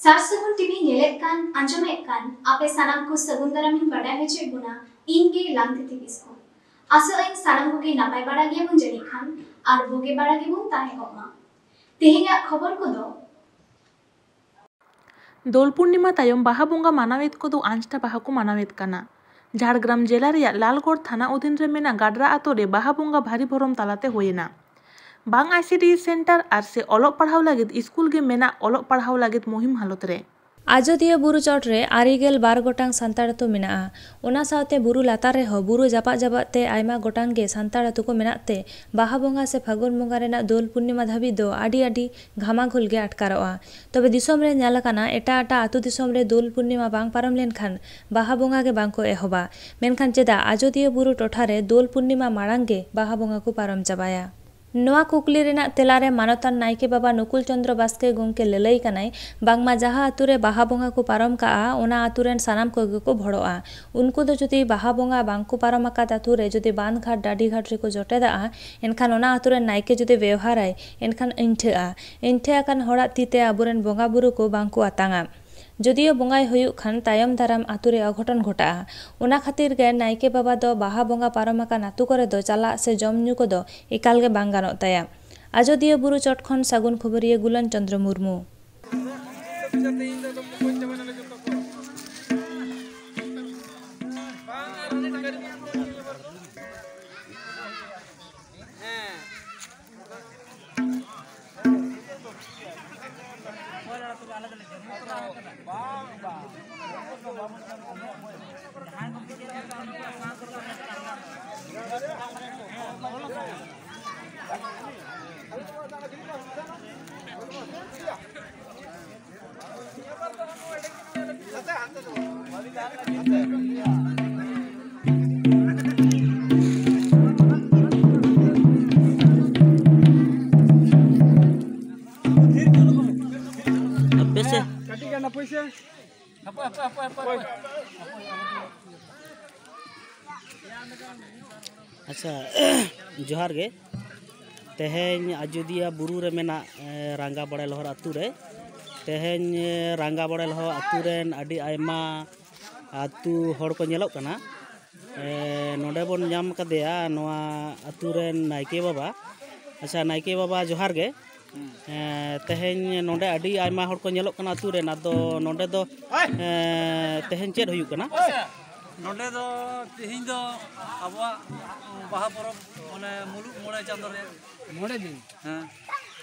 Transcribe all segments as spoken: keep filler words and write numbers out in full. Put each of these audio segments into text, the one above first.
ᱥᱟᱨ ᱥᱟᱹᱜᱩᱱ ᱴᱤᱵᱷᱤ ᱧᱮᱞᱮᱫ ᱠᱟᱱ, ᱟᱸᱡᱚᱢᱮᱫ ᱠᱟᱱ ᱟᱯᱮ ᱥᱟᱱᱟᱢ ᱠᱚ ᱥᱟᱹᱜᱩᱱ ᱫᱟᱨᱟᱢ ᱤᱧ ᱵᱟᱰᱟᱭ ᱦᱚᱪᱚᱭᱮᱫ ᱵᱚᱱᱟ, ᱤᱧ ᱜᱮ ᱞᱟᱝᱛᱤᱛᱤ ᱠᱤᱥᱠᱩ᱾ ᱟᱥᱚᱜ ᱟᱹᱧ ᱥᱟᱱᱟᱢ ᱠᱚᱜᱮ ᱱᱟᱯᱟᱭ ᱵᱟᱲᱟ ᱜᱮᱭᱟᱵᱚᱱ ᱡᱟᱹᱱᱤᱡ ᱠᱷᱟᱱ, ᱟᱨ ᱵᱩᱜᱤ ᱵᱟᱲᱟ ᱜᱮᱵᱚᱱ ᱛᱟᱦᱮᱸ ᱠᱚᱜ ᱢᱟ᱾ ᱛᱮᱦᱮᱧᱟᱜ ᱠᱷᱚᱵᱚᱨ ᱠᱚᱫᱚ᱾ ᱫᱳᱞ ᱯᱩᱨᱱᱤᱢᱟ ᱛᱟᱭᱚᱢ ᱵᱟᱦᱟ ᱵᱚᱸᱜᱟ ᱢᱟᱱᱟᱣᱮᱫ ᱠᱚᱫᱚ ᱟᱧᱪᱴᱟ ᱵᱟᱦᱟ ᱠᱚ ᱢᱟᱱᱟᱣᱮᱫ ᱠᱟᱱᱟ᱾ ᱡᱷᱟᱲᱜᱨᱟᱢ ᱡᱮᱞᱟ ᱨᱮᱭᱟᱜ ᱞᱟᱞᱜᱚᱲ ᱛᱷᱟᱱᱟ ᱚᱫᱷᱤᱱ ᱨᱮ ᱢᱮᱱᱟᱜ ᱜᱟᱰᱨᱟ ᱟᱛᱳ ᱨᱮ ᱵᱟᱦᱟ ᱵᱚᱸᱜᱟ ᱵᱷᱟᱹᱨᱤ ᱵᱷᱚᱨᱚᱢ ᱛᱟᱞᱟᱛᱮ ᱦᱩᱭᱮᱱᱟ᱾ ᱵᱟᱝ ᱟᱭᱥᱤᱰᱤ ᱥᱮᱱᱴᱟᱨ ᱟᱨ ᱥᱮ ᱚᱞᱚᱜ ᱯᱟᱲᱦᱟᱣ ᱞᱟᱹᱜᱤᱫ ᱥᱠᱩᱞ ᱜᱮ ᱢᱮᱱᱟᱜ ᱚᱞᱚᱜ ᱯᱟᱲᱦᱟᱣ ᱞᱟᱹᱜᱤᱫ ᱢᱩᱦᱤᱢ ᱦᱟᱞᱚᱛ ᱨᱮ᱾ ᱟᱡᱚᱫᱤᱭᱟᱹ ᱵᱩᱨᱩ ᱪᱚᱴ ᱨᱮ ᱟᱨᱮ ᱜᱮᱞ ᱵᱟᱨ ᱜᱚᱴᱟᱝ ᱥᱟᱱᱛᱟᱲ ᱟᱹᱛᱩ ᱢᱮᱱᱟᱜᱼᱟ᱾ ᱚᱱᱟ ᱥᱟᱶᱛᱮ ᱵᱩᱨᱩ ᱞᱟᱛᱟᱨ ᱨᱮᱦᱚᱸ ᱵᱩᱨᱩ ᱡᱟᱯᱟᱜ ᱡᱟᱯᱟᱜ ᱛᱮ ᱟᱭᱢᱟ ᱜᱚᱴᱟᱝ ᱜᱮ ᱥᱟᱱᱛᱟᱲ ᱟᱹᱛᱩ ᱠᱚ ᱢᱮᱱᱟᱜ ᱛᱮ ᱵᱟᱦᱟ ᱵᱚᱸᱜᱟ ᱥᱮ ᱯᱷᱟᱹᱜᱩᱱ ᱵᱚᱸᱜᱟ ᱨᱮᱱᱟᱜ ᱫᱳᱞ ᱯᱩᱨᱱᱤᱢᱟ ᱫᱷᱟᱹᱵᱤᱡ ᱫᱚ ᱟᱹᱰᱤ ᱟᱹᱰᱤ ᱜᱷᱟᱢᱟᱜᱷᱩᱞ ᱜᱮ ᱟᱴᱠᱟᱨᱚᱜᱼᱟ᱾ ᱛᱚᱵᱮ ᱫᱤᱥᱚᱢ ᱨᱮ ᱧᱮᱞ ᱟᱠᱟᱱᱟ, ᱮᱴᱟᱜ ᱮᱴᱟᱜ ᱟᱹᱛᱩ ᱫᱤᱥᱚᱢ ᱨᱮ ᱫᱳᱞ ᱯᱩᱨᱱᱤᱢᱟ ᱵᱟᱝ ᱯᱟᱨᱚᱢ ᱞᱮᱱᱠᱷᱟᱱ ᱵᱟᱦᱟ ᱵᱚᱸᱜᱟ ᱜᱮ ᱵᱟᱝ ᱠᱚ ᱮᱦᱚᱵᱟ᱾ ᱢᱮᱱᱠᱷᱟᱱ ᱪᱮᱫᱟᱜ ᱟᱡᱚᱫᱤᱭᱟᱹ ᱵᱩᱨᱩ ᱴᱚᱴᱷᱟ ᱨᱮ ᱫᱳᱞ ᱯᱩᱨᱱᱤᱢᱟ ᱢᱟᱲᱟᱝ ᱜᱮ ᱵᱟᱦᱟ ᱵᱚᱸᱜᱟ ᱠᱚ ᱯᱟᱨᱚᱢ ᱪᱟᱵᱟᱭᱟ? ᱱᱚᱣᱟ ᱠᱩᱠᱞᱤ ᱨᱮᱱᱟᱜ ᱛᱮᱞᱟ ᱨᱮ ᱢᱟᱱᱚᱛᱟᱱ ᱱᱟᱭᱠᱮ ᱵᱟᱵᱟ ᱱᱩᱠᱩᱞ ᱪᱚᱸᱫᱽᱨᱚ ᱵᱟᱥᱠᱮ ᱜᱚᱢᱠᱮ ᱞᱟᱹᱞᱟᱹᱭ ᱠᱟᱱᱟᱭ, ᱵᱟᱝᱢᱟ ᱡᱟᱦᱟᱸ ᱟᱹᱛᱩ ᱨᱮ ᱵᱟᱦᱟ ᱵᱚᱸᱜᱟ ᱠᱚ ᱯᱟᱨᱚᱢ ᱠᱟᱜᱼᱟ, ᱚᱱᱟ ᱟᱹᱛᱩ ᱨᱮᱱ ᱥᱟᱱᱟᱢ ᱠᱚᱜᱮ ᱠᱚ ᱵᱷᱚᱲᱚᱜᱼᱟ᱾ ᱩᱱᱠᱩ ᱫᱚ ᱡᱩᱫᱤ ᱵᱟᱦᱟ ᱵᱚᱸᱜᱟ ᱵᱟᱝ ᱠᱚ ᱯᱟᱨᱚᱢ ᱟᱠᱟᱫ ᱟᱹᱛᱩ ᱨᱮ ᱡᱩᱫᱤ ᱵᱟᱸᱫᱷ ᱜᱷᱟᱴ, ᱰᱟᱹᱰᱤ ᱜᱷᱟᱴ ᱨᱮᱠᱚ ᱡᱚᱴᱮᱫᱟᱜᱼᱟ, ᱮᱱᱠᱷᱟᱱ ᱚᱱᱟ ᱟᱹᱛᱩ ᱨᱮᱱ ᱱᱟᱭᱠᱮ ᱡᱩᱫᱤ ᱵᱮᱣᱦᱟᱨᱟᱭ, ᱮᱱᱠᱷᱟᱱ ᱟᱹᱭᱴᱷᱟᱹᱜᱼᱟ᱾ ᱟᱹᱭᱴᱷᱟᱹ ᱟᱠᱟᱱ ᱦᱚᱲᱟᱜ ᱛᱤ ᱛᱮ ᱟᱵᱚᱨᱮᱱ ᱵᱚᱸᱜᱟ ᱵᱩᱨᱩ ᱠᱚ ᱵᱟᱝ ᱠᱚ ᱟᱛᱟᱝᱟ᱾ ᱡᱩᱫᱤᱭᱳ ᱵᱚᱸᱜᱟᱭ ᱦᱩᱭᱩᱜ ᱠᱷᱟᱱ ᱛᱟᱭᱚᱢ ᱫᱟᱨᱟᱢ ᱟᱹᱛᱩ ᱨᱮ ᱚᱜᱷᱚᱴᱚᱱ ᱜᱷᱚᱴᱟᱜᱼᱟ᱾ ᱚᱱᱟ ᱠᱷᱟᱹᱛᱤᱨ ᱜᱮ ᱱᱟᱭᱠᱮ ᱵᱟᱵᱟ ᱫᱚ ᱵᱟᱦᱟ ᱵᱚᱸᱜᱟ ᱯᱟᱨᱚᱢ ᱟᱠᱟᱱ ᱟᱹᱛᱩ ᱠᱚᱨᱮ ᱫᱚ ᱪᱟᱞᱟᱜ ᱥᱮ ᱡᱚᱢ ᱧᱩ ᱠᱚᱫᱚ ᱮᱠᱟᱞ ᱜᱮ ᱵᱟᱝ ᱜᱟᱱᱚᱜ ᱛᱟᱭᱟ᱾ ᱟᱡᱚᱫᱤᱭᱟᱹ ᱵᱩᱨᱩ ᱪᱚᱴ ᱠᱷᱚᱱ ᱥᱟᱹᱜᱩᱱ ᱠᱷᱩᱵᱟᱹᱨᱤᱭᱟᱹ ᱜᱩᱞᱟᱱ ᱪᱚᱸᱫᱽᱨᱚ ᱢᱩᱨᱢᱩ᱾ ᱟᱯᱮ ᱥᱮ? ᱟᱪᱪᱷᱟ, ᱡᱚᱦᱟᱨ ᱜᱮ᱾ ᱛᱮᱦᱮᱧ ᱟᱡᱚᱫᱤᱭᱟᱹ ᱵᱩᱨᱩ ᱨᱮ ᱢᱮᱱᱟᱜ, ᱮ, ᱨᱟᱸᱜᱟ ᱵᱟᱲᱮ ᱞᱚᱦᱚᱨ ᱟᱹᱛᱩ ᱨᱮ ᱛᱮᱦᱮᱧ ᱨᱟᱝᱜᱟ ᱵᱚᱲᱮᱞᱦᱚ ᱟᱹᱛᱩ ᱨᱮᱱ ᱟᱹᱰᱤ ᱟᱭᱢᱟ ᱟᱹᱛᱩ ᱦᱚᱲ ᱠᱚ ᱧᱮᱞᱚᱜ ᱠᱟᱱᱟ᱾ ᱱᱚᱰᱮ ᱵᱚᱱ ᱧᱟᱢ ᱠᱟᱫᱮᱭᱟ ᱱᱚᱣᱟ ᱟᱹᱛᱩ ᱨᱮᱱ ᱱᱟᱭᱠᱮ ᱵᱟᱵᱟ᱾ ᱟᱪᱪᱷᱟ, ᱱᱟᱭᱠᱮ ᱵᱟᱵᱟ, ᱡᱚᱦᱟᱨ ᱜᱮ᱾ ᱛᱮᱦᱮᱧ ᱱᱚᱰᱮ ᱟᱹᱰᱤ ᱟᱭᱢᱟ ᱦᱚᱲ ᱠᱚ ᱧᱮᱞᱚᱜ ᱠᱟᱱᱟ ᱟᱹᱛᱩ ᱨᱮᱱ, ᱟᱫᱚ ᱱᱚᱰᱮ ᱫᱚ ᱛᱮᱦᱮᱧ ᱪᱮᱫ ᱦᱩᱭᱩᱜ ᱠᱟᱱᱟ? ᱱᱚᱰᱮ ᱫᱚ ᱛᱮᱦᱮᱧ ᱫᱚ ᱟᱵᱚᱣᱟᱜ ᱵᱟᱦᱟ ᱯᱚᱨᱚᱵᱽ, ᱢᱟᱱᱮ ᱢᱩᱞᱩᱜ ᱢᱚᱬᱮ ᱪᱟᱸᱫᱳ ᱨᱮ᱾ ᱢᱚᱬᱮ ᱫᱤᱱ᱾ ᱦᱮᱸ᱾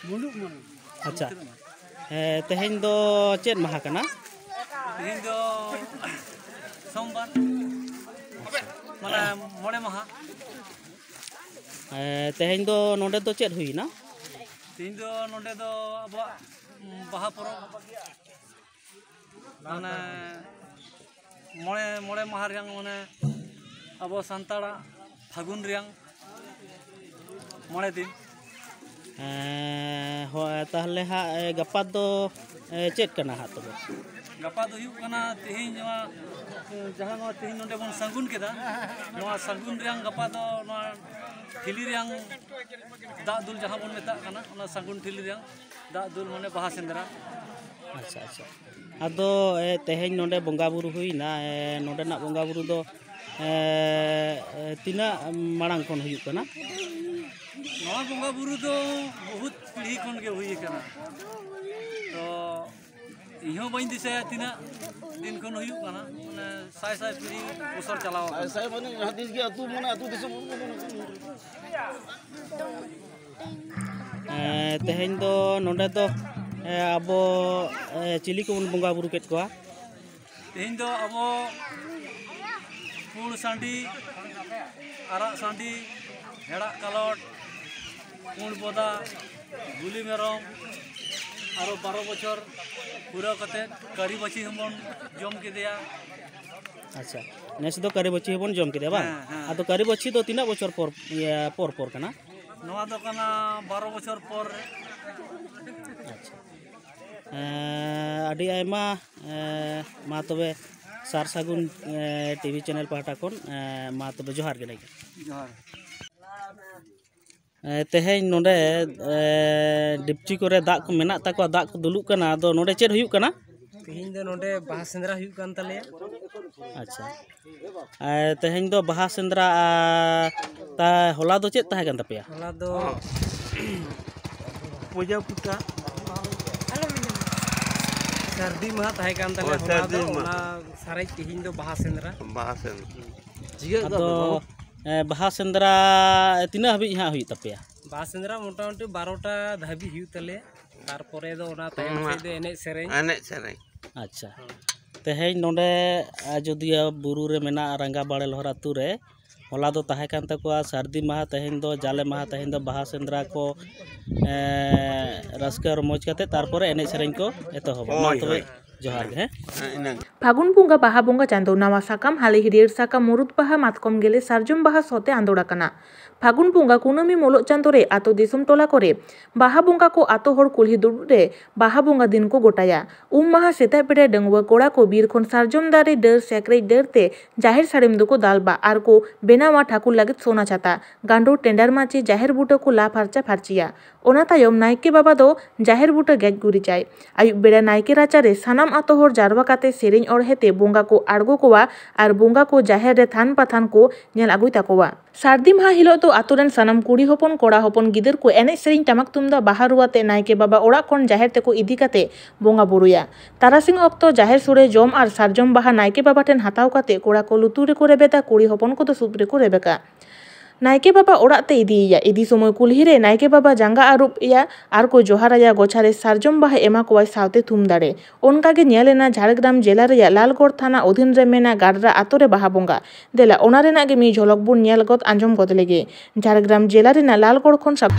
ᱢᱩᱞᱩᱜ ᱢᱚᱬᱮ᱾ ᱟᱪᱪᱷᱟ᱾ ᱛᱮᱦᱮᱧ ᱫᱚ ᱪᱮᱫ ᱢᱟᱦᱟ ᱠᱟᱱᱟ? ᱛᱮᱦᱮᱧ ᱫᱚ ᱥᱳᱢᱵᱟᱨ, ᱢᱟᱱᱮ ᱢᱚᱬᱮ ᱢᱟᱦᱟ᱾ ᱛᱮᱦᱮᱧ ᱫᱚ ᱱᱚᱰᱮ ᱫᱚ ᱪᱮᱫ ᱦᱩᱭᱱᱟ? ᱛᱮᱦᱮᱧ ᱫᱚ ᱱᱚᱰᱮ ᱫᱚ ᱟᱵᱚᱣᱟᱜ ᱵᱟᱦᱟ ᱯᱚᱨᱚᱵᱽ, ᱢᱟᱱᱮ ᱢᱚᱬᱮ, ᱢᱚᱬᱮ ᱢᱟᱦᱟ ᱨᱮᱭᱟᱝ, ᱢᱟᱱᱮ ᱟᱵᱚ ᱥᱟᱱᱛᱟᱲᱟᱜ ᱯᱷᱟᱹᱜᱩᱱ ᱨᱮᱭᱟᱝ ᱢᱚᱬᱮ ᱫᱤᱱ᱾ ᱮᱸ, ᱦᱳᱭ, ᱛᱟᱦᱚᱞᱮ ᱦᱟᱸᱜ, ᱮ, ᱜᱟᱯᱟ ᱫᱚ, ᱮ, ᱪᱮᱫ ᱠᱟᱱᱟ ᱦᱟᱸᱜ ᱛᱚᱵᱮ? ᱜᱟᱯᱟ ᱫᱚ ᱦᱩᱭᱩᱜ ᱠᱟᱱᱟ ᱛᱮᱦᱮᱧ ᱱᱚᱣᱟ, ᱡᱟᱦᱟᱸ ᱱᱚᱣᱟ ᱛᱮᱦᱮᱧ ᱱᱚᱰᱮ ᱵᱚᱱ ᱥᱟᱹᱜᱩᱱ ᱠᱮᱫᱟ, ᱱᱚᱣᱟ ᱥᱟᱹᱜᱩᱱ ᱨᱮᱭᱟᱝ ᱜᱟᱯᱟ ᱫᱚ ᱱᱚᱣᱟ ᱴᱷᱤᱞᱤ ᱨᱮᱭᱟᱝ ᱫᱟᱜ ᱫᱩᱞ, ᱡᱟᱦᱟᱸ ᱵᱚᱱ ᱢᱮᱛᱟᱜ ᱠᱟᱱᱟ, ᱚᱱᱟ ᱥᱟᱹᱜᱩᱱ ᱴᱷᱤᱞᱤ ᱨᱮᱭᱟᱝ ᱫᱟᱜ ᱫᱩᱞ, ᱢᱟᱱᱮ ᱵᱟᱦᱟ ᱥᱮᱸᱫᱽᱨᱟ᱾ ᱟᱪᱪᱷᱟ, ᱟᱪᱪᱷᱟ᱾ ᱟᱫᱚ, ᱮ, ᱛᱮᱦᱮᱧ ᱱᱚᱰᱮ ᱵᱚᱸᱜᱟ ᱵᱩᱨᱩ ᱦᱩᱭᱱᱟ, ᱮ, ᱱᱚᱰᱮᱱᱟᱜ ᱵᱚᱸᱜᱟ ᱵᱩᱨᱩ ᱫᱚ, ᱮ, ᱮ, ᱛᱤᱱᱟᱹᱜ ᱢᱟᱲᱟᱝ ᱠᱷᱚᱱ ᱦᱩᱭᱩᱜ ᱠᱟᱱᱟ? ᱱᱚᱣᱟ ᱵᱚᱸᱜᱟ ᱵᱩᱨᱩ ᱫᱚ ᱵᱚᱦᱩᱛ ᱯᱤᱲᱦᱤ ᱠᱷᱚᱱ ᱜᱮ ᱦᱩᱭ ᱟᱠᱟᱱᱟ᱾ ᱛᱚ ᱤᱧ ᱦᱚᱸ ᱵᱟᱹᱧ ᱫᱤᱥᱟᱹᱭᱟ ᱛᱤᱱᱟᱹᱜ ᱫᱤᱱ ᱠᱷᱚᱱ ᱦᱩᱭᱩᱜ ᱠᱟᱱᱟ, ᱢᱟᱱᱮ ᱥᱟᱭ ᱥᱟᱭ ᱯᱤᱲᱦᱤ ᱵᱚᱥᱚᱨ ᱪᱟᱞᱟᱣ ᱟᱠᱟᱱᱟ᱾ ᱥᱟᱭ ᱢᱟᱱᱮ ᱡᱟᱦᱟᱸ ᱛᱤᱥ ᱜᱮ ᱟᱹᱛᱩ, ᱢᱟᱱᱮ ᱟᱹᱛᱩ ᱫᱤᱥᱚᱢ ᱦᱚᱲ ᱠᱚ ᱢᱟᱱᱮ ᱮ, ᱛᱮᱦᱮᱧ ᱫᱚ ᱱᱚᱰᱮ ᱫᱚ, ᱮ, ᱟᱵᱚ, ᱮ, ᱪᱤᱞᱤ ᱠᱚᱵᱚᱱ ᱵᱚᱸᱜᱟ ᱵᱩᱨᱩ ᱠᱮᱫ ᱠᱚᱣᱟ? ᱛᱮᱦᱮᱧ ᱫᱚ ᱟᱵᱚ ᱯᱩᱸᱰ ᱥᱟᱺᱰᱤ, ᱟᱨᱟᱜ ᱥᱟᱺᱰᱤ, ᱦᱮᱲᱟᱜ ᱠᱟᱞᱚᱴ, ᱯᱩᱸᱰ ᱵᱚᱫᱟ, ᱜᱩᱞᱤ ᱢᱮᱨᱚᱢ, ᱟᱨᱚ ᱵᱟᱨᱚ ᱵᱚᱪᱷᱚᱨ ᱯᱩᱨᱟᱹᱣ ᱠᱟᱛᱮ ᱠᱟᱹᱨᱤ ᱵᱟᱹᱪᱷᱤ ᱦᱚᱸᱵᱚᱱ ᱡᱚᱢ ᱠᱮᱫᱮᱭᱟ᱾ ᱟᱪᱪᱷᱟ, ᱱᱮᱥ ᱫᱚ ᱠᱟᱹᱨᱤ ᱵᱟᱹᱪᱷᱤ ᱦᱚᱸᱵᱚᱱ ᱡᱚᱢ ᱠᱮᱫᱮᱭᱟ, ᱵᱟᱝ? ᱦᱮᱸ, ᱦᱮᱸ᱾ ᱟᱫᱚ ᱠᱟᱹᱨᱤ ᱵᱟᱹᱪᱷᱤ ᱫᱚ ᱛᱤᱱᱟᱹᱜ ᱵᱚᱪᱷᱚᱨ ᱯᱚᱨ, ᱤᱭᱟᱹ, ᱯᱚᱨ ᱯᱚᱨ ᱠᱟᱱᱟ? ᱱᱚᱣᱟ ᱫᱚ ᱠᱟᱱᱟ ᱵᱟᱨᱚ ᱵᱚᱪᱷᱚᱨ ᱯᱚᱨ ᱨᱮ᱾ ᱟᱪᱪᱷᱟ᱾ ᱮᱸ, ᱟᱹᱰᱤ ᱟᱭᱢᱟ, ᱮᱸ, ᱢᱟ ᱛᱚᱵᱮ ᱥᱟᱨ ᱥᱟᱹᱜᱩᱱ, ᱮᱸ, ᱴᱤᱵᱷᱤ ᱪᱮᱱᱮᱞ ᱯᱟᱦᱴᱟ ᱠᱷᱚᱱ, ᱮᱸ, ᱢᱟ ᱛᱚᱵᱮ ᱡᱚᱦᱟᱨ ᱜᱮ ᱱᱟᱭᱠᱮ᱾ ᱡᱚᱦᱟᱨ᱾ ᱮ, ᱛᱮᱦᱮᱧ ᱱᱚᱰᱮ, ᱮ, ᱰᱤᱯᱪᱤ ᱠᱚᱨᱮ ᱫᱟᱜ ᱠᱚ ᱢᱮᱱᱟᱜ ᱛᱟᱠᱚᱣᱟ, ᱫᱟᱜ ᱠᱚ ᱫᱩᱞᱩᱜ ᱠᱟᱱᱟ, ᱟᱫᱚ ᱱᱚᱰᱮ ᱪᱮᱫ ᱦᱩᱭᱩᱜ ᱠᱟᱱᱟ? ᱛᱮᱦᱮᱧ ᱫᱚ ᱱᱚᱰᱮ ᱵᱟᱦᱟ ᱥᱮᱸᱫᱽᱨᱟ ᱦᱩᱭᱩᱜ ᱠᱟᱱ ᱛᱟᱞᱮᱭᱟ᱾ ᱟᱪᱪᱷᱟ᱾ ᱮ, ᱛᱮᱦᱮᱧ ᱫᱚ ᱵᱟᱦᱟ ᱥᱮᱸᱫᱽᱨᱟ, ᱟ, ᱛᱟ, ᱦᱚᱞᱟ ᱫᱚ ᱪᱮᱫ ᱛᱟᱦᱮᱸ ᱠᱟᱱ ᱛᱟᱯᱮᱭᱟ? ᱦᱚᱞᱟ ᱫᱚ ᱯᱩᱡᱟᱹ ᱯᱩᱴᱟ᱾ ᱥᱟᱹᱨᱫᱤ ᱢᱟᱦᱟ ᱛᱟᱦᱮᱸ ᱠᱟᱱ ᱛᱟᱞᱮᱭᱟ᱾ ᱚ, ᱦᱚᱞᱟ ᱥᱟᱹᱨᱫᱤ ᱫᱚ ᱢᱟᱦᱟ᱾ ᱚᱱᱟ ᱥᱟᱨᱮᱡ ᱛᱮᱦᱮᱧ ᱫᱚ ᱵᱟᱦᱟ ᱥᱮᱸᱫᱽᱨᱟ᱾ ᱵᱟᱦᱟ ᱥᱮᱸᱫᱽᱨᱟ᱾ ᱟᱫᱚ, ᱮ, ᱵᱟᱦᱟ ᱥᱮᱸᱫᱽᱨᱟ ᱛᱤᱱᱟᱹᱜ ᱦᱟᱹᱵᱤᱡ ᱦᱟᱸᱜ ᱦᱩᱭᱩᱜ ᱛᱟᱯᱮᱭᱟ? ᱵᱟᱦᱟ ᱥᱮᱸᱫᱽᱨᱟ ᱢᱚᱴᱟᱢᱩᱴᱤ ᱵᱟᱨᱚᱴᱟ ᱫᱷᱟᱹᱵᱤᱡ ᱦᱩᱭᱩᱜ ᱛᱟᱞᱮᱭᱟ, ᱛᱟᱨᱯᱚᱨᱮ ᱫᱚ ᱚᱱᱟ ᱛᱟᱭᱚᱢ ᱦᱩᱸ, ᱥᱮᱫ ᱫᱚ ᱮᱱᱮᱡ ᱥᱮᱨᱮᱧ᱾ ᱮᱱᱮᱡ ᱥᱮᱨᱮᱧ᱾ ᱟᱪᱪᱷᱟ᱾ ᱦᱩᱸ᱾ ᱛᱮᱦᱮᱧ ᱱᱚᱰᱮ ᱟᱡᱳᱫᱤᱭᱟᱹ ᱵᱩᱨᱩ ᱨᱮ ᱢᱮᱱᱟᱜ ᱨᱟᱸᱜᱟ ᱵᱟᱲᱮ ᱞᱚᱦᱚᱨ ᱟᱹᱛᱩ ᱨᱮ ᱦᱚᱞᱟ ᱫᱚ ᱛᱟᱦᱮᱸ ᱠᱟᱱ ᱛᱟᱠᱚᱣᱟ ᱥᱟᱹᱨᱫᱤ ᱢᱟᱦᱟ, ᱛᱮᱦᱮᱧ ᱫᱚ ᱡᱟᱞᱮ ᱢᱟᱦᱟ, ᱛᱮᱦᱮᱧ ᱫᱚ ᱵᱟᱦᱟ ᱥᱮᱸᱫᱽᱨᱟ ᱠᱚ, ᱮ, ᱨᱟᱹᱥᱠᱟᱹ ᱨᱚᱢᱚᱡᱽ ᱠᱟᱛᱮ ᱛᱟᱨᱯᱚᱨᱮ ᱮᱱᱮᱡ ᱥᱮᱨᱮᱧ ᱠᱚ ᱮᱛᱚᱦᱚᱵᱟ᱾ ᱢᱟ ᱦᱳᱭ, ᱛᱚᱵᱮ ᱦᱳᱭ᱾ ᱡᱚᱦᱟᱨ ᱜᱮ, ᱦᱮᱸ᱾ ᱦᱮᱸ, ᱤᱱᱟᱹᱜᱮ᱾ ᱯᱷᱟᱹᱜᱩᱱ ᱵᱚᱸᱜᱟ ᱵᱟᱦᱟ ᱵᱚᱸᱜᱟ ᱪᱟᱸᱫᱳ, ᱱᱟᱣᱟ ᱥᱟᱠᱟᱢ, ᱦᱟᱹᱞᱤ ᱦᱟᱹᱨᱭᱟᱹᱲ ᱥᱟᱠᱟᱢ, ᱢᱩᱨᱩᱫ ᱵᱟᱦᱟ, ᱢᱟᱛᱠᱚᱢ ᱜᱮᱞᱮ, ᱥᱟᱨᱡᱚᱢ ᱵᱟᱦᱟ ᱥᱚ ᱛᱮ ᱟᱸᱫᱳᱲ ᱟᱠᱟᱱᱟ᱾ ᱯᱷᱟᱹᱜᱩᱱ ᱵᱚᱸᱜᱟ ᱠᱩᱱᱟᱹᱢᱤ ᱢᱩᱞᱩᱜ ᱪᱟᱸᱫᱳ ᱨᱮ ᱟᱛᱳ ᱫᱤᱥᱚᱢ ᱴᱚᱞᱟ ᱠᱚᱨᱮ ᱵᱟᱦᱟ ᱵᱚᱸᱜᱟ ᱠᱚ ᱟᱛᱳ ᱦᱚᱲ ᱠᱩᱞᱦᱤ ᱫᱩᱲᱩᱵ ᱨᱮ ᱵᱟᱦᱟ ᱵᱚᱸᱜᱟ ᱫᱤᱱ ᱠᱚ ᱜᱚᱴᱟᱭᱟ᱾ ᱩᱢ ᱢᱟᱦᱟ ᱥᱮᱛᱟᱜ ᱵᱮᱲᱟ ᱰᱟᱺᱜᱩᱣᱟᱹ ᱠᱚᱲᱟ ᱠᱚ ᱵᱤᱨ ᱠᱷᱚᱱ ᱥᱟᱨᱡᱚᱢ ᱫᱟᱨᱮ ᱰᱟᱹᱨ ᱥᱮᱠᱨᱮᱡ ᱰᱟᱹᱨ ᱛᱮ ᱡᱟᱦᱮᱨ ᱥᱟᱹᱲᱤᱢ ᱫᱚᱠᱚ ᱫᱟᱞᱵᱟ ᱟᱨ ᱠᱚ ᱵᱮᱱᱟᱣᱟ ᱴᱷᱟᱹᱠᱩᱨ ᱞᱟᱹᱜᱤᱫ ᱥᱚᱱᱟ ᱪᱷᱟᱛᱟ, ᱜᱟᱸᱰᱳ, ᱴᱮᱸᱰᱟᱨ ᱢᱟᱹᱪᱤ, ᱡᱟᱦᱮᱨ ᱵᱩᱴᱟᱹ ᱠᱚ ᱞᱟ ᱯᱷᱟᱨᱪᱟ ᱯᱷᱟᱨᱪᱤᱭᱟ᱾ ᱚᱱᱟ ᱛᱟᱭᱚᱢ ᱱᱟᱭᱠᱮ ᱵᱟᱵᱟ ᱫᱚ ᱡᱟᱦᱮᱨ ᱵᱩᱴᱟᱹ ᱜᱮᱡ ᱜᱩᱨᱤᱡᱟᱭ᱾ ᱟᱹᱭᱩᱵ ᱵᱮᱲᱟ ᱱᱟᱭᱠᱮ ᱨᱟᱪᱟᱨᱮ ᱥᱟᱱᱟᱢ ᱟᱛᱳ ᱦᱚᱲ ᱡᱟᱨᱣᱟ ᱠᱟᱛᱮ ᱥᱮᱨᱮᱧ ᱚᱬᱦᱮ ᱛᱮ ᱵᱚᱸᱜᱟ ᱠᱚ ᱟᱬᱜᱚ ᱠᱚᱣᱟ ᱟᱨ ᱵᱚᱸᱜᱟ ᱠᱚ ᱡᱟᱦᱮᱨ ᱨᱮ ᱛᱷᱟᱱ ᱯᱟᱛᱷᱟᱱ ᱠᱚ ᱧᱮᱞ ᱟᱹᱜᱩᱭ ᱛᱟᱠᱚᱣᱟ᱾ ᱥᱟᱹᱨᱫᱤ ᱢᱟᱦᱟ ᱦᱤᱞᱳᱜ ᱫᱚ ᱟᱛᱳ ᱨᱮᱱ ᱥᱟᱱᱟᱢ ᱠᱩᱲᱤ ᱦᱚᱯᱚᱱ, ᱠᱚᱲᱟ ᱦᱚᱯᱚᱱ, ᱜᱤᱫᱟᱹᱨ ᱠᱚ ᱮᱱᱮᱡ ᱥᱮᱨᱮᱧ ᱴᱟᱢᱟᱠ ᱛᱩᱢᱫᱟᱜ ᱵᱟᱦᱟ ᱨᱩ ᱟᱛᱮ ᱱᱟᱭᱠᱮ ᱵᱟᱵᱟ ᱚᱲᱟᱜ ᱠᱷᱚᱱ ᱡᱟᱦᱮᱨ ᱛᱮᱠᱚ ᱤᱫᱤ ᱠᱟᱛᱮ ᱵᱚᱸᱜᱟ ᱵᱩᱨᱩᱭᱟ᱾ ᱛᱟᱨᱟᱥᱤᱧ ᱚᱠᱛᱚ ᱡᱟᱦᱮᱨ ᱥᱳᱲᱮ ᱡᱚᱢ ᱟᱨ ᱥᱟᱨᱡᱚᱢ ᱵᱟᱦᱟ ᱱᱟᱭᱠᱮ ᱵᱟᱵᱟ ᱴᱷᱮᱱ ᱦᱟᱛᱟᱣ ᱠᱟᱛᱮ ᱠᱚᱲᱟ ᱠᱚ ᱞᱩᱛᱩᱨ ᱨᱮᱠᱚ ᱨᱮᱵᱮᱫᱟ, ᱠᱩᱲᱤ ᱦᱚᱯᱚᱱ ᱠᱚᱫᱚ ᱥᱩᱫ ᱨᱮᱠᱚ ᱨᱮᱵᱮᱠᱟ᱾ ᱱᱟᱭᱠᱮ ᱵᱟᱵᱟ ᱚᱲᱟᱜ ᱛᱮ ᱤᱫᱤᱭᱮᱭᱟ᱾ ᱤᱫᱤ ᱥᱚᱢᱚᱭ ᱠᱩᱞᱦᱤ ᱨᱮ ᱱᱟᱭᱠᱮ ᱵᱟᱵᱟ ᱡᱟᱸᱜᱟ ᱟᱹᱨᱩᱵ ᱮᱭᱟ ᱟᱨ ᱠᱚ ᱡᱚᱦᱟᱨ ᱟᱭᱟ, ᱜᱚᱪᱷᱟ ᱨᱮ ᱥᱟᱨᱡᱚᱢ ᱵᱟᱦᱟ ᱮᱢᱟ ᱠᱚᱣᱟᱭ, ᱥᱟᱶᱛᱮ ᱛᱷᱩᱢ ᱫᱟᱲᱮ᱾ ᱚᱱᱠᱟ ᱜᱮ ᱧᱮᱞ ᱮᱱᱟ ᱡᱷᱟᱲᱜᱨᱟᱢ ᱡᱮᱞᱟ ᱨᱮᱭᱟᱜ ᱞᱟᱞᱜᱚᱲ ᱛᱷᱟᱱᱟ ᱚᱫᱷᱤᱱ ᱨᱮ ᱢᱮᱱᱟᱜ ᱜᱟᱰᱨᱟ ᱟᱛᱳ ᱨᱮ ᱵᱟᱦᱟ ᱵᱚᱸᱜᱟ᱾ ᱫᱮᱞᱟ ᱚᱱᱟ ᱨᱮᱱᱟᱜ ᱜᱮ ᱢᱤᱫ ᱡᱷᱚᱞᱚᱠ ᱵᱚᱱ ᱧᱮᱞ ᱜᱚᱫ ᱟᱸᱡᱚᱢ ᱜᱚᱫ ᱞᱮᱜᱮ᱾ ᱡᱷᱟᱲᱜᱨᱟᱢ ᱡᱮᱞᱟ ᱨᱮᱱᱟᱜ ᱞᱟᱞᱜᱚᱲ ᱠᱷᱚᱱ ᱥᱟᱯ-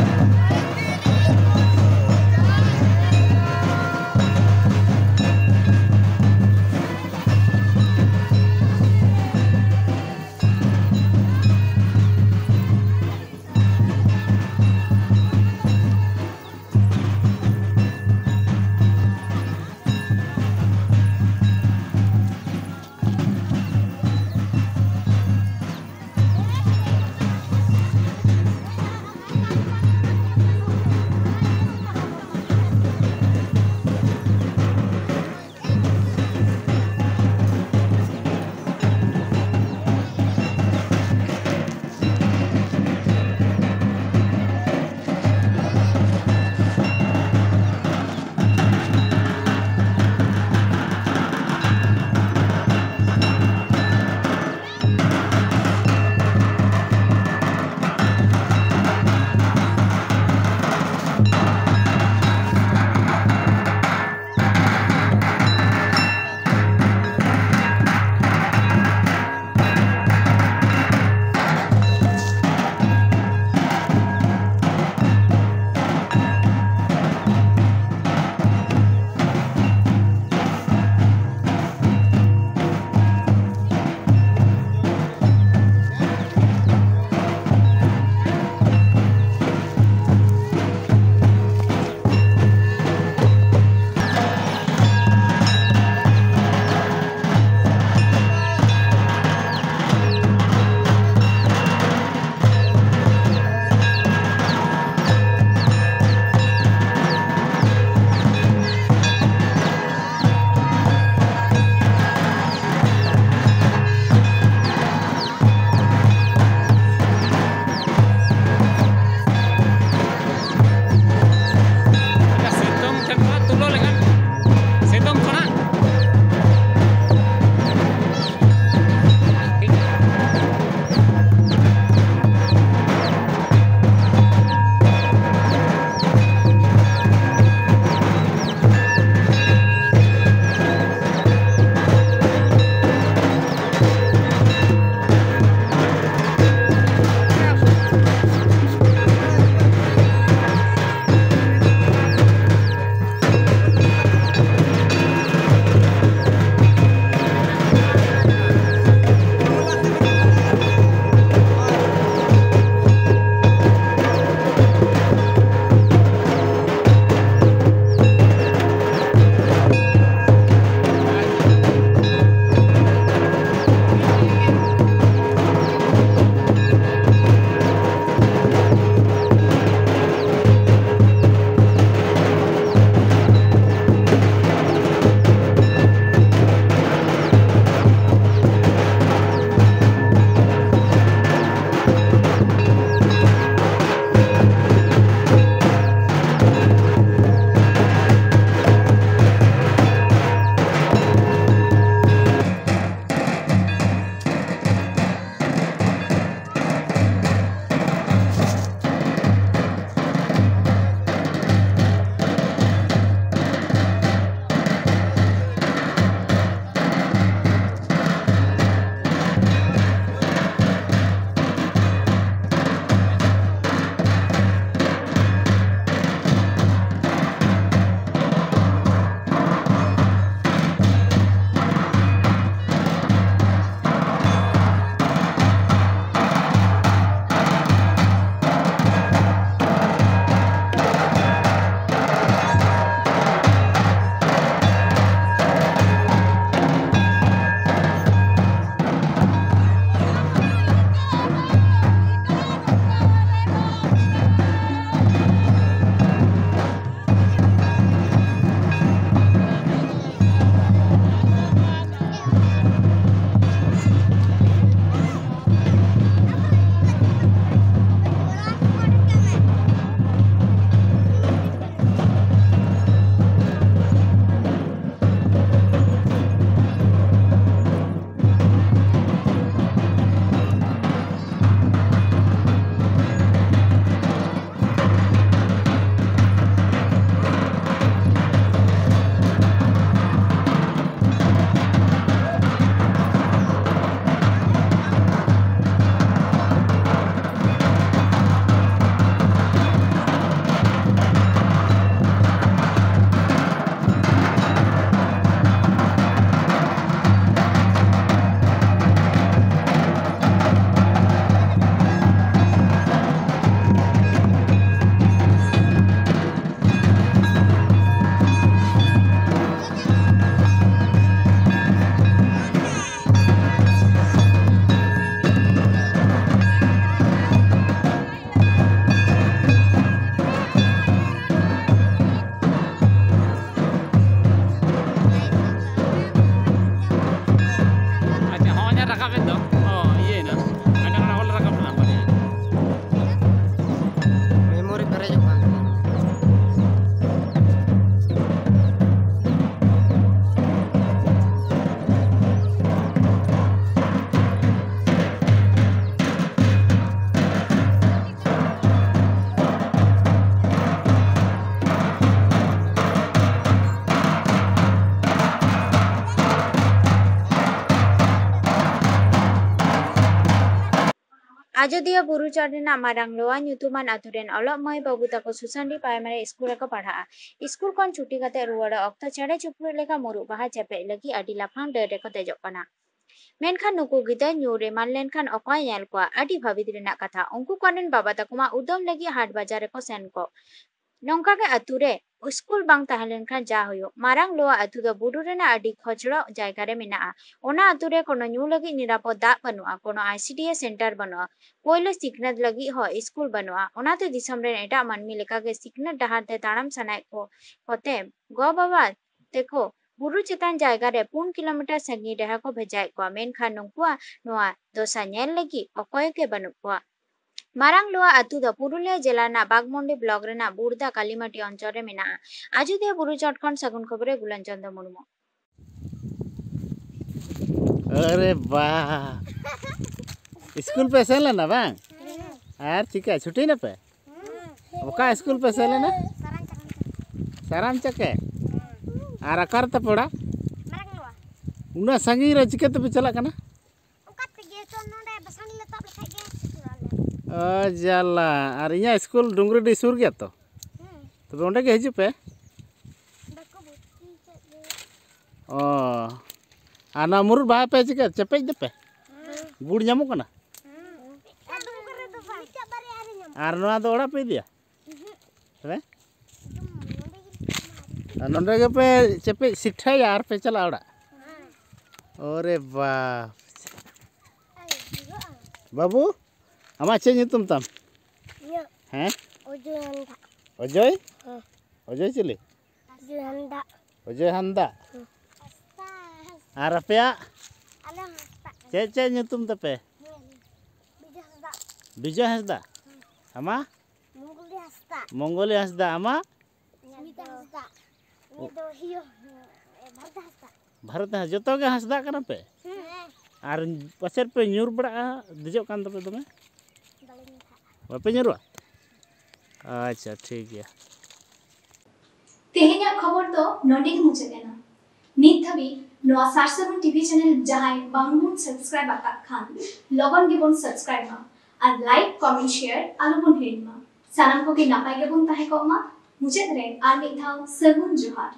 ᱟᱡᱚᱫᱤᱭᱟᱹ ᱵᱩᱨᱩ ᱪᱚᱴ ᱨᱮᱱᱟᱜ ᱢᱟᱨᱟᱝ ᱞᱳᱣᱟ ᱧᱩᱛᱩᱢᱟᱱ ᱟᱛᱳ ᱨᱮᱱ ᱚᱞᱚᱜ ᱢᱟᱹᱭ ᱵᱟᱹᱵᱩ ᱛᱟᱠᱚ ᱥᱩᱥᱟᱱᱰᱤ ᱯᱨᱟᱭᱢᱟᱨᱤ ᱥᱠᱩᱞ ᱨᱮᱠᱚ ᱯᱟᱲᱦᱟᱜᱼᱟ᱾ ᱥᱠᱩᱞ ᱠᱷᱚᱱ ᱪᱷᱩᱴᱤ ᱠᱟᱛᱮ ᱨᱩᱣᱟᱹᱲᱚᱜ ᱚᱠᱛᱚ ᱪᱮᱬᱮ ᱪᱤᱯᱨᱩᱫ ᱞᱮᱠᱟ ᱢᱩᱨᱩᱜ ᱵᱟᱦᱟ ᱪᱮᱯᱮᱡ ᱞᱟᱹᱜᱤᱫ ᱟᱹᱰᱤ ᱞᱟᱯᱷᱟᱝ ᱰᱟᱹᱨ ᱨᱮᱠᱚ ᱫᱮᱡᱚᱜ ᱠᱟᱱᱟ᱾ ᱢᱮᱱᱠᱷᱟᱱ ᱱᱩᱠᱩ ᱜᱤᱫᱟᱹᱨ ᱧᱩᱨ ᱮᱢᱟᱱ ᱞᱮᱱᱠᱷᱟᱱ ᱚᱠᱚᱭ ᱧᱮᱞ ᱠᱚᱣᱟ? ᱟᱹᱰᱤ ᱵᱷᱟᱹᱵᱤᱛ ᱨᱮᱱᱟᱜ ᱠᱟᱛᱷᱟ᱾ ᱩᱱᱠᱩ ᱠᱚᱨᱮᱱ ᱵᱟᱵᱟ ᱛᱟᱠᱚ ᱢᱟ ᱩᱫᱟᱹᱢ ᱞᱟᱹᱜᱤᱫ ᱦᱟᱴ ᱵᱟᱡᱟᱨ ᱨᱮᱠᱚ ᱥᱮᱱ ᱠᱚᱜ᱾ ᱱᱚᱝᱠᱟ ᱜᱮ ᱟᱛᱳ ᱨᱮ ᱥᱠᱩᱞ ᱵᱟᱝ ᱛᱟᱦᱮᱸ ᱞᱮᱱᱠᱷᱟᱱ ᱡᱟ ᱦᱩᱭᱩᱜ᱾ ᱢᱟᱨᱟᱝ ᱞᱳᱣᱟ ᱟᱛᱳ ᱫᱚ ᱵᱩᱨᱩ ᱨᱮᱱᱟᱜ ᱟᱹᱰᱤ ᱠᱷᱚᱪᱲᱚᱜ ᱡᱟᱭᱜᱟ ᱨᱮ ᱢᱮᱱᱟᱜᱼᱟ᱾ ᱚᱱᱟ ᱟᱛᱳ ᱨᱮ ᱠᱳᱱᱳ ᱧᱩ ᱞᱟᱹᱜᱤᱫ ᱱᱤᱨᱟᱯᱚᱫ ᱫᱟᱜ ᱵᱟᱹᱱᱩᱜᱼᱟ, ᱠᱳᱱᱳ ᱟᱭ ᱥᱤ ᱰᱤ ᱮᱥ ᱥᱮᱱᱴᱟᱨ ᱵᱟᱹᱱᱩᱜᱼᱟ, ᱯᱳᱭᱞᱳ ᱥᱤᱠᱷᱱᱟᱹᱛ ᱞᱟᱹᱜᱤᱫ ᱦᱚᱸ ᱥᱠᱩᱞ ᱵᱟᱹᱱᱩᱜᱼᱟ᱾ ᱚᱱᱟᱛᱮ ᱫᱤᱥᱚᱢ ᱨᱮᱱ ᱮᱴᱟᱜ ᱢᱟᱹᱱᱢᱤ ᱞᱮᱠᱟᱜᱮ ᱥᱤᱠᱷᱱᱟᱹᱛ ᱰᱟᱦᱟᱨ ᱛᱮ ᱛᱟᱲᱟᱢ ᱥᱟᱱᱟᱭᱮᱫ ᱠᱚ ᱠᱚᱛᱮ ᱜᱚ ᱵᱟᱵᱟ ᱛᱮᱠᱚ ᱵᱩᱨᱩ ᱪᱮᱛᱟᱱ ᱡᱟᱭᱜᱟ ᱨᱮ ᱯᱩᱱ ᱠᱤᱞᱳᱢᱤᱴᱟᱨ ᱥᱟᱺᱜᱤᱧ ᱰᱟᱦᱟᱨ ᱠᱚ ᱵᱷᱮᱡᱟᱭᱮᱫ ᱠᱚᱣᱟ, ᱢᱮᱱᱠᱷᱟᱱ ᱱᱩᱠᱩᱣᱟᱜ ᱱᱚᱣᱟ ᱫᱚᱥᱟ ᱧᱮᱞ ᱞᱟᱹᱜᱤᱫ ᱚᱠᱚᱭ ᱜᱮ ᱵᱟᱹᱱᱩᱜ ᱠᱚᱣᱟ᱾ ᱢᱟᱨᱟᱝ ᱞᱳᱣᱟ ᱟᱛᱳ ᱫᱚ ᱯᱩᱨᱩᱞᱤᱭᱟᱹ ᱡᱮᱞᱟ ᱨᱮᱱᱟᱜ ᱵᱟᱜᱽᱢᱩᱱᱰᱤ ᱵᱞᱚᱠ ᱨᱮᱱᱟᱜ ᱵᱩᱲᱫᱟ ᱠᱟᱞᱤᱢᱟᱴᱤ ᱚᱧᱪᱚᱞ ᱨᱮ ᱢᱮᱱᱟᱜᱼᱟ᱾ ᱟᱡᱚᱫᱤᱭᱟᱹ ᱵᱩᱨᱩ ᱪᱚᱴ ᱠᱷᱚᱱ ᱥᱟᱹᱜᱩᱱ ᱠᱷᱚᱵᱚᱨᱮ ᱜᱩᱞᱟᱱ ᱪᱚᱸᱫᱽ ᱢᱩᱨᱢᱩ᱾ ᱟᱨᱮ ᱵᱟ, ᱥᱠᱩᱞ ᱯᱮ ᱥᱮᱱ ᱞᱮᱱᱟ ᱵᱟᱝ? ᱟᱨ ᱪᱤᱠᱟ ᱪᱷᱩᱴᱤ ᱱᱟᱯᱮ? ᱚᱠᱟ ᱥᱠᱩᱞ ᱯᱮ ᱥᱮᱱ ᱞᱮᱱᱟ? ᱥᱟᱨᱟᱢ ᱪᱟᱠᱮ᱾ ᱟᱨ ᱚᱠᱟ ᱨᱮ ᱛᱟᱯᱮ ᱚᱲᱟᱜ? ᱩᱱᱟᱹᱜ ᱥᱟᱺᱜᱤᱧ ᱨᱮ ᱪᱤᱠᱟᱹ ᱛᱮᱯᱮ ᱪᱟᱞᱟᱜ ᱠᱟᱱᱟ? ᱚᱱᱠᱟ ᱛᱮᱜᱮ ᱛᱚ, ᱱᱚᱰᱮ ᱵᱟᱥᱟᱱᱤ ᱞᱮ ᱛᱟᱵ ᱞᱮᱠᱷᱟᱡ ᱜᱮ ᱥᱮᱴᱮᱨᱚᱜᱼᱟ ᱞᱮ᱾ ᱚ ᱡᱟᱞᱟ, ᱟᱨ ᱤᱧᱟᱹᱜ ᱥᱠᱩᱞ ᱰᱩᱝᱜᱽᱨᱤᱰᱤ ᱥᱩᱨ ᱜᱮᱭᱟ ᱛᱚ? ᱦᱩᱸ᱾ ᱛᱚᱵᱮ ᱚᱸᱰᱮ ᱜᱮ ᱦᱤᱡᱩᱜ ᱯᱮ᱾ ᱵᱟᱠᱚ ᱵᱷᱚᱨᱛᱤ ᱠᱟᱜ ᱞᱮᱭᱟ᱾ ᱚ, ᱟᱨ ᱱᱚᱣᱟ ᱢᱩᱨᱩᱫ ᱵᱟᱦᱟ ᱯᱮ ᱪᱤᱠᱟᱹ ᱪᱮᱯᱮᱡ ᱫᱟᱯᱮ? ᱦᱩᱸ᱾ ᱜᱩᱲ ᱧᱟᱢᱚᱜ ᱠᱟᱱᱟ? ᱦᱩᱸ᱾ ᱟᱫᱚ ᱚᱠᱟ ᱨᱮ ᱫᱚ ᱵᱟᱝ? ᱢᱤᱫᱴᱟᱜ ᱵᱟᱨᱭᱟ ᱟᱨ ᱧᱟᱢᱚᱜ ᱟᱨ ᱱᱚᱣᱟ ᱫᱚ ᱚᱲᱟᱜ ᱯᱮ ᱤᱫᱤᱭᱟ? ᱦᱩᱸ᱾ ᱦᱮᱸ? ᱟᱨ ᱱᱚᱰᱮ ᱜᱮᱯᱮ ᱪᱮᱯᱮᱡ ᱥᱤᱠᱷᱟᱭᱟ ᱟᱨ ᱯᱮ ᱪᱟᱞᱟᱜᱼᱟ ᱚᱲᱟᱜ? ᱚᱨᱮ ᱵᱟᱯ᱾ ᱵᱟᱹᱵᱩ, ᱟᱢᱟᱜ ᱪᱮᱫ ᱧᱩᱛᱩᱢ ᱛᱟᱢ? ᱤᱧᱟᱹᱜ ᱦᱮᱸ? ᱚᱡᱚᱭ ᱦᱟᱸᱥᱫᱟ᱾ ᱚᱡᱚᱭ? ᱦᱮᱸ᱾ ᱚᱡᱚᱭ ᱪᱤᱞᱤ? ᱚᱡᱚᱭ ᱦᱟᱸᱥᱫᱟ᱾ ᱚᱡᱚᱭ ᱦᱟᱸᱥᱫᱟ? ᱦᱮᱸ᱾ ᱟᱨ ᱟᱯᱮᱭᱟᱜ? ᱟᱞᱮ ᱦᱚᱸ ᱦᱟᱸᱥᱫᱟ᱾ ᱪᱮᱫ, ᱪᱮᱫ ᱧᱩᱛᱩᱢ ᱛᱟᱯᱮ? ᱵᱤᱡᱚᱭ ᱦᱟᱸᱥᱫᱟ᱾ ᱵᱤᱡᱚᱭ ᱦᱟᱸᱥᱫᱟ? ᱦᱮᱸ᱾ ᱟᱢᱟᱜ? ᱢᱚᱝᱜᱚᱞᱤ ᱦᱟᱸᱥᱫᱟ᱾ ᱢᱚᱝᱜᱚᱞᱤ ᱦᱟᱸᱥᱫᱟ, ᱟᱢᱟᱜ? ᱥᱩᱢᱤᱛᱟ ᱦᱟᱸᱥᱫᱟ᱾ ᱩᱱᱤ ᱫᱚ ᱤᱭᱟᱹ, ᱵᱷᱟᱨᱚᱛ ᱦᱟᱸᱥᱫᱟ᱾ ᱵᱷᱟᱨᱚᱛ ᱦᱟᱸᱥᱫᱟ, ᱡᱚᱛᱚ ᱜᱮ ᱦᱟᱸᱥᱫᱟ ᱠᱟᱱᱟ ᱯᱮ? ᱦᱮᱸ᱾ ᱟᱨ ᱯᱟᱪᱮᱫ ᱯᱮ ᱧᱩᱨ ᱵᱟᱲᱟᱜᱼᱟ, ᱫᱮᱡᱚᱜ ᱠᱟᱱ ᱫᱚᱯᱮ ᱫᱚᱢᱮ? ᱵᱟᱞᱮ ᱧᱩᱨᱦᱟᱜᱼᱟ᱾ ᱵᱟᱯᱮ ᱧᱩᱨᱩᱜᱼᱟ? ᱟᱪᱪᱷᱟ, ᱴᱷᱤᱠ ᱜᱮᱭᱟ᱾ ᱛᱮᱦᱮᱧᱟᱜ ᱠᱷᱚᱵᱚᱨ ᱫᱚ ᱱᱚᱰᱮ ᱜᱮ ᱢᱩᱪᱟᱹᱫ ᱮᱱᱟ᱾ ᱱᱤᱛ ᱫᱷᱟᱹᱵᱤᱡ ᱱᱚᱣᱟ ᱥᱟᱨ ᱥᱟᱹᱜᱩᱱ ᱴᱤᱵᱷᱤ ᱪᱮᱱᱮᱞ ᱡᱟᱦᱟᱸᱭ ᱵᱟᱝᱵᱚᱱ ᱥᱟᱵᱥᱠᱨᱟᱭᱤᱵ ᱟᱠᱟᱫ ᱠᱷᱟᱱ, ᱞᱚᱜᱚᱱ ᱜᱮᱵᱚᱱ ᱥᱟᱵᱥᱠᱨᱟᱭᱤᱵ ᱢᱟ᱾ ᱟᱨ like, comment, share ᱟᱞᱚᱵᱚᱱ ᱦᱤᱲᱤᱧ ᱢᱟ᱾ ᱥᱟᱱᱟᱢ ᱠᱚᱜᱮ ᱱᱟᱯᱟᱭ ᱜᱮᱵᱚᱱ ᱛᱟᱦᱮᱸ ᱠᱚᱜ ᱢᱟ᱾ ᱢᱩᱪᱟᱹᱫ ᱨᱮ ᱟᱨ ᱢᱤᱫ ᱫᱷᱟᱣ ᱥᱟᱹᱜᱩᱱ ᱡᱚᱦᱟᱨ᱾